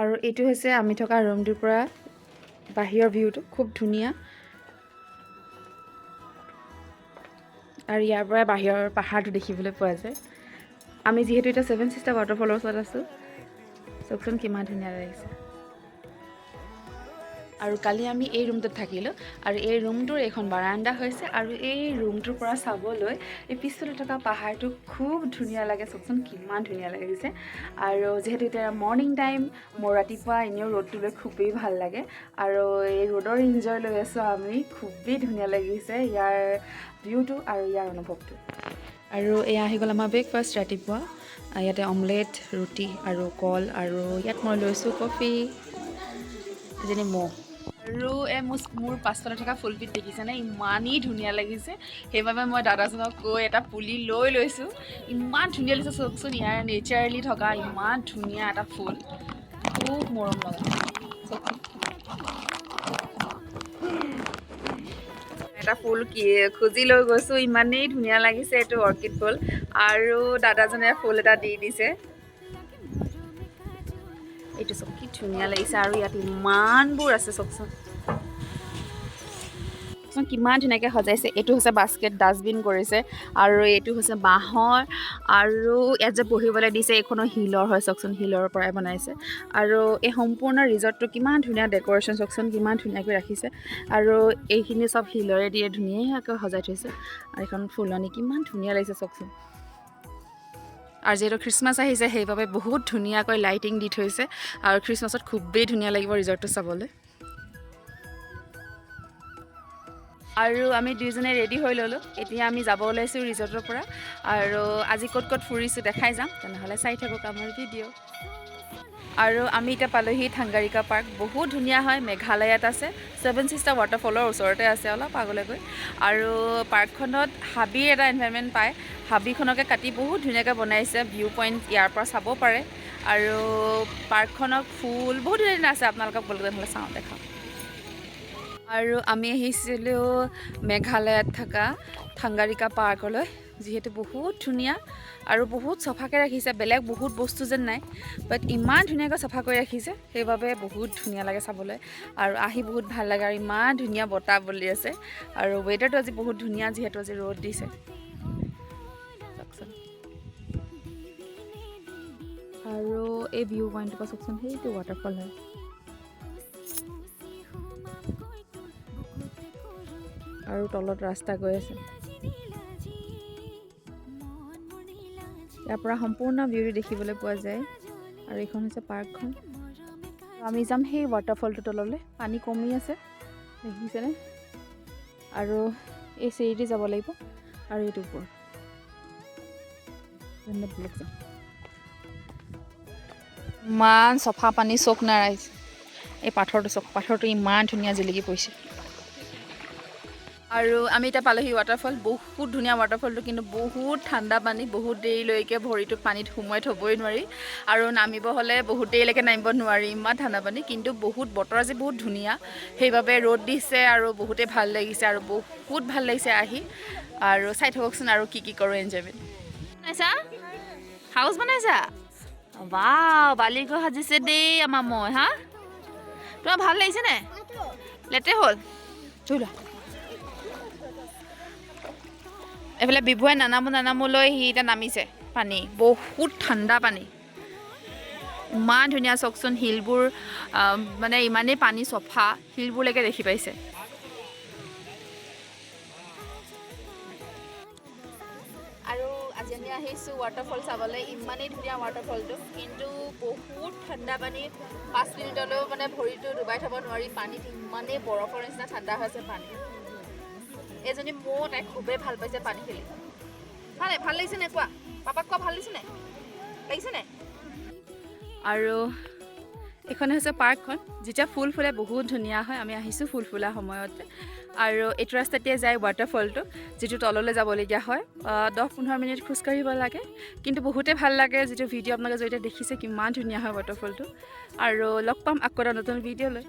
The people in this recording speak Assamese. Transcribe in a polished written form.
আৰু এইটো হৈছে আমি থকা ৰুমটোৰ পৰা বাহিৰৰ ভিউটো, খুব ধুনীয়া। আৰু ইয়াৰ পৰাই বাহিৰৰ পাহাৰটো দেখিবলৈ পোৱা যায়। আমি যিহেতু এতিয়া ছেভেন চিষ্টাৰ ৱাটাৰফলৰ ওচৰত আছোঁ, চাওকচোন কিমান ধুনীয়া লাগিছে। আৰু কালি আমি এই ৰুমটোত থাকিলোঁ আৰু এই ৰুমটোৰ এইখন বাৰাণ্ডা হৈছে। আৰু এই ৰুমটোৰ পৰা চাবলৈ এই পিছফালে থকা পাহাৰটো খুব ধুনীয়া লাগে। চাওকচোন কিমান ধুনীয়া লাগিছে। আৰু যিহেতু এতিয়া মৰ্ণিং টাইম, মোৰ ৰাতিপুৱা এনেও ৰ'দটো লৈ খুবেই ভাল লাগে আৰু এই ৰ'দৰ এনজয় লৈ আছোঁ আমি। খুবেই ধুনীয়া লাগিছে ইয়াৰ ভিউটো আৰু ইয়াৰ অনুভৱটো। আৰু এয়া আহি গ'ল আমাৰ ব্ৰেকফাষ্ট। ৰাতিপুৱা ইয়াতে অমলেট, ৰুটি আৰু কল। আৰু ইয়াত মই লৈছোঁ কফি। এজনী মহ। আৰু এই মোৰ পাছফালে থকা ফুলবিধ দেখিছেনে? ইমানেই ধুনীয়া লাগিছে, সেইবাবে মই দাদাজনক কৈ এটা পুলি লৈ লৈছোঁ। ইমান ধুনীয়া লাগিছে, চাওকচোন। ইয়াৰ নেচাৰেলি থকা ইমান ধুনীয়া এটা ফুল, খুব মৰম লগা, চাওকচোন। এটা ফুল কি খুজি লৈ গৈছোঁ, ইমানেই ধুনীয়া লাগিছে। এইটো অৰ্কিড ফুল আৰু দাদাজনে ফুল এটা দি দিছে। এইটো চাওক, কি ধুনীয়া লাগিছে। আৰু ইয়াত ইমানবোৰ আছে, চাওকচোন। চাওকচোন কিমান ধুনীয়াকৈ সজাইছে। এইটো হৈছে বাস্কেট, ডাষ্টবিন কৰিছে আৰু এইটো হৈছে বাঁহৰ। আৰু ইয়াত যে বহিবলৈ দিছে, এইখনো শিলৰ হয়, চাওকচোন, শিলৰ পৰাই বনাইছে। আৰু এই সম্পূৰ্ণ ৰিজৰ্টটো কিমান ধুনীয়া ডেক'ৰেশ্যন, চাওকচোন, কিমান ধুনীয়াকৈ ৰাখিছে। আৰু এইখিনি চব শিলৰে দিয়ে ধুনীয়াকৈ সজাই থৈছে। আৰু এইখন ফুলনি কিমান ধুনীয়া লাগিছে, চাওকচোন। আৰু যিহেতু খ্ৰীষ্টমাছ আহিছে, সেইবাবে বহুত ধুনীয়াকৈ লাইটিং দি থৈছে আৰু খ্ৰীষ্টমাছত খুবেই ধুনীয়া লাগিব ৰিজৰ্টটো চাবলৈ। আৰু আমি দুইজনে ৰেডি হৈ ল'লোঁ। এতিয়া আমি যাব ওলাইছোঁ ৰিজৰ্টৰ পৰা। আৰু আজি ক'ত ক'ত ফুৰিছোঁ দেখাই যাম, তেনেহ'লে চাই থাকক আমাৰ ভিডিঅ'। আৰু আমি এতিয়া পালোহি থাংগাৰিকা পাৰ্ক। বহুত ধুনীয়া হয়, মেঘালয়ত আছে, ছেভেন চিষ্টাৰ ৱাটাৰফলৰ ওচৰতে আছে, অলপ আগলৈ গৈ। আৰু পাৰ্কখনত হাবিৰ এটা এনভাইৰনমেণ্ট পায়। হাবিখনকে কাটি বহুত ধুনীয়াকৈ বনাইছে। ভিউ পইণ্ট ইয়াৰ পৰা চাব পাৰে। আৰু পাৰ্কখনত ফুল বহুত ধুনীয়া ধুনীয়া আছে। আপোনালোকক ব'লক তেনেহ'লে চাওঁ, দেখাওঁ। আৰু আমি আহিছিলোঁ মেঘালয়ত থকা থাংগাৰিকা পাৰ্কলৈ, যিহেতু বহুত ধুনীয়া আৰু বহুত চফাকৈ ৰাখিছে। বেলেগ বহুত বস্তু যেন নাই, বাট ইমান ধুনীয়াকৈ চফা কৰি ৰাখিছে, সেইবাবে বহুত ধুনীয়া লাগে চাবলৈ আৰু আহি বহুত ভাল লাগে। আৰু ইমান ধুনীয়া বতাহ বলি আছে আৰু ৱেডাৰটো আজি বহুত ধুনীয়া, যিহেতু আজি ৰ'দ দিছে। চাওকচোন। আৰু এই ভিউ পইণ্টটোৰ পৰা চাওকচোন, সেইটো ৱাটাৰফল হয়। আৰু তলত ৰাস্তা গৈ আছে। ইয়াৰ পৰা সম্পূৰ্ণ ভিউটো দেখিবলৈ পোৱা যায়। আৰু এইখন হৈছে পাৰ্কখন। আমি যাম সেই ৱাটাৰফলটোৰ তললৈ। পানী কমি আছে, দেখিছেনে? আৰু এই চিৰিদি যাব লাগিব আৰু এইটো ওপৰত। তেন্তে ব'লক যাওঁ। ইমান চফা পানী, চক নাৰাইছে। এই পাথৰটো চাওক, পাথৰটো ইমান ধুনীয়া জিলিকি পৰিছে। আৰু আমি এতিয়া পালোহি ৱাটাৰফল। বহুত ধুনীয়া ৱাটাৰফলটো, কিন্তু বহুত ঠাণ্ডা পানী। বহুত দেৰিলৈকে ভৰিটো পানীত সোমোৱাই থ'বই নোৱাৰি আৰু নামিব হ'লে বহুত দেৰিলৈকে নামিব নোৱাৰি, ইমান ঠাণ্ডা পানী। কিন্তু বহুত বতৰ আজি বহুত ধুনীয়া, সেইবাবে ৰ'দ দিছে আৰু বহুতেই ভাল লাগিছে আৰু বহুত ভাল লাগিছে আহি। আৰু চাই থাককচোন আৰু কি কি কৰোঁ এনজয়মেণ্ট। বনাইছা হাউচ বনাইছা? বাহ, বালি ঘৰ সাজিছে দেই আমাৰ মই। হা, তোমাৰ ভাল লাগিছে নে? লেতে হ'ল, ধুই লোৱা। এইফালে বিভুৱে নানামো নানামো লৈ সি এতিয়া নামিছে। পানী বহুত ঠাণ্ডা পানী, ইমান ধুনীয়া, চাওকচোন। শিলবোৰ মানে ইমানেই পানী চফা, শিলবোৰলৈকে দেখি পাইছে। আৰু আজি আমি আহিছোঁ ৱাটাৰফল চাবলৈ। ইমানেই ধুনীয়া ৱাটাৰফলটো, কিন্তু বহুত ঠাণ্ডা পানী। 5 মিনিটলৈও মানে ভৰিটো ডুবাই থ'ব নোৱাৰি পানীত, ইমানেই বৰফৰ নিচিনা ঠাণ্ডা হৈছে পানী। এজনী মৌ, তাই খুবেই ভাল পাইছে পানী খেলি। ভাল ভাল লাগিছে নে কোৱা? পাপাক কোৱা, ভাল লাগিছে নে? লাগিছে নে? আৰু এইখনে হৈছে পাৰ্কখন। যেতিয়া ফুল ফুলে বহুত ধুনীয়া হয়। আমি আহিছোঁ ফুল ফুলা সময়তে। আৰু এইটো ৰাস্তাতে যায় ৱাটাৰফলটো, যিটো তললৈ যাবলগীয়া হয়। 10-15 মিনিট খোজকাঢ়িব লাগে, কিন্তু বহুতেই ভাল লাগে। যিটো ভিডিঅ' আপোনালোকে জৰিয়তে দেখিছে, কিমান ধুনীয়া হয় ৱাটাৰফলটো। আৰু লগ পাম আকৌ এটা নতুন ভিডিঅ' লৈ।